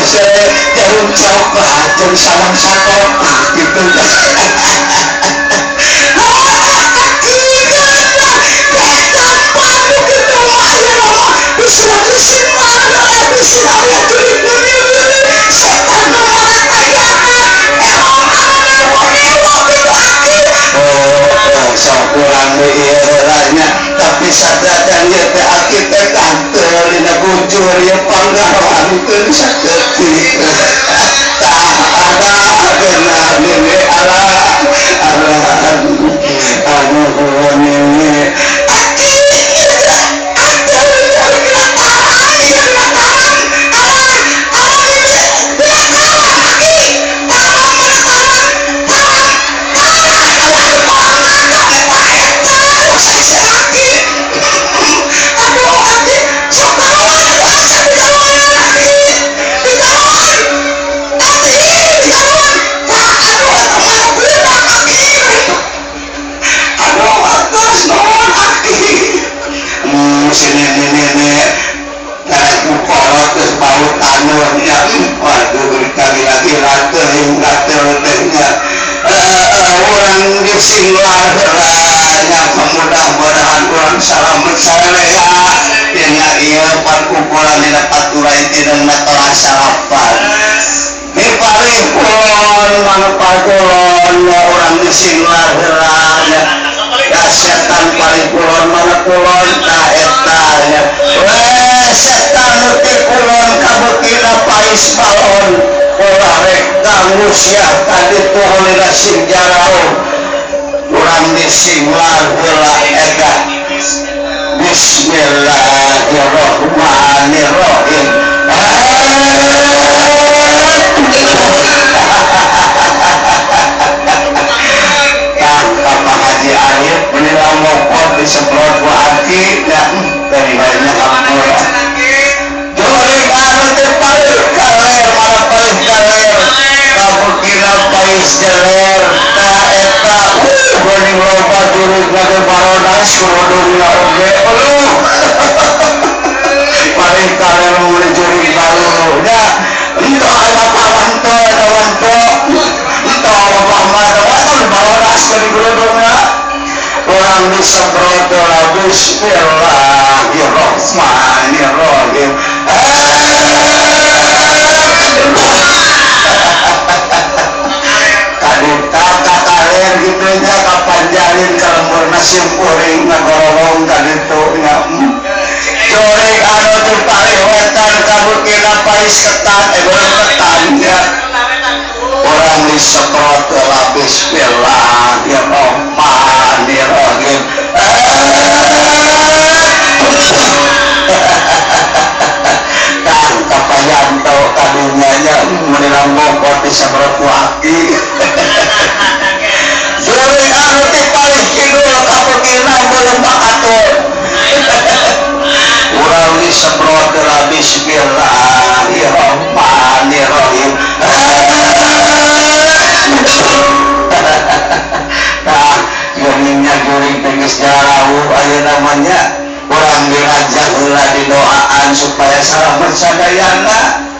Jarum coklat jeung salam sakotak gitu. Tapi sadadan ieu teh aki teh kanteur dina bujur ieu panggawan teu saketik. Tah ada benar nene ala ala aduh nene aki Bismillahirrahmanirrahim. Kang Bapak Haji Arif menilai mokok disemprot ku aki ya dari banyak ampura. Jurig anu teh paling kaler mana paling kaler kabukina pais jeler ta eta geuning loba jurig lage barodas kurudungna oge aduh. Paling kaler mulai jurig baru ya ento aya pawanto eta wanto ento bapak mah eta barodas geuning kurudungna orang disemprot lah bismillahirrahmanirrahim. Kadita kakaler gitu nya kapanjalin ka lembur nasib kuring ngagorowong kaditu nya. Jurig anu teu paling wetan kabukina pais ketan goreng ketan nya. Orang disemprot lah bismillahirrahmanirrahim. Kang kapayanto kadunyanya menilai mokot disemprot ku aki. Jurig anu ti paling kidul kabukina belum atur. Urang disemprot lah bismillahirrahmanirrahim. Nah, geuning jurig teh geus jauh aya namanya urang dirajah heula didoaan supaya salamet sadayana.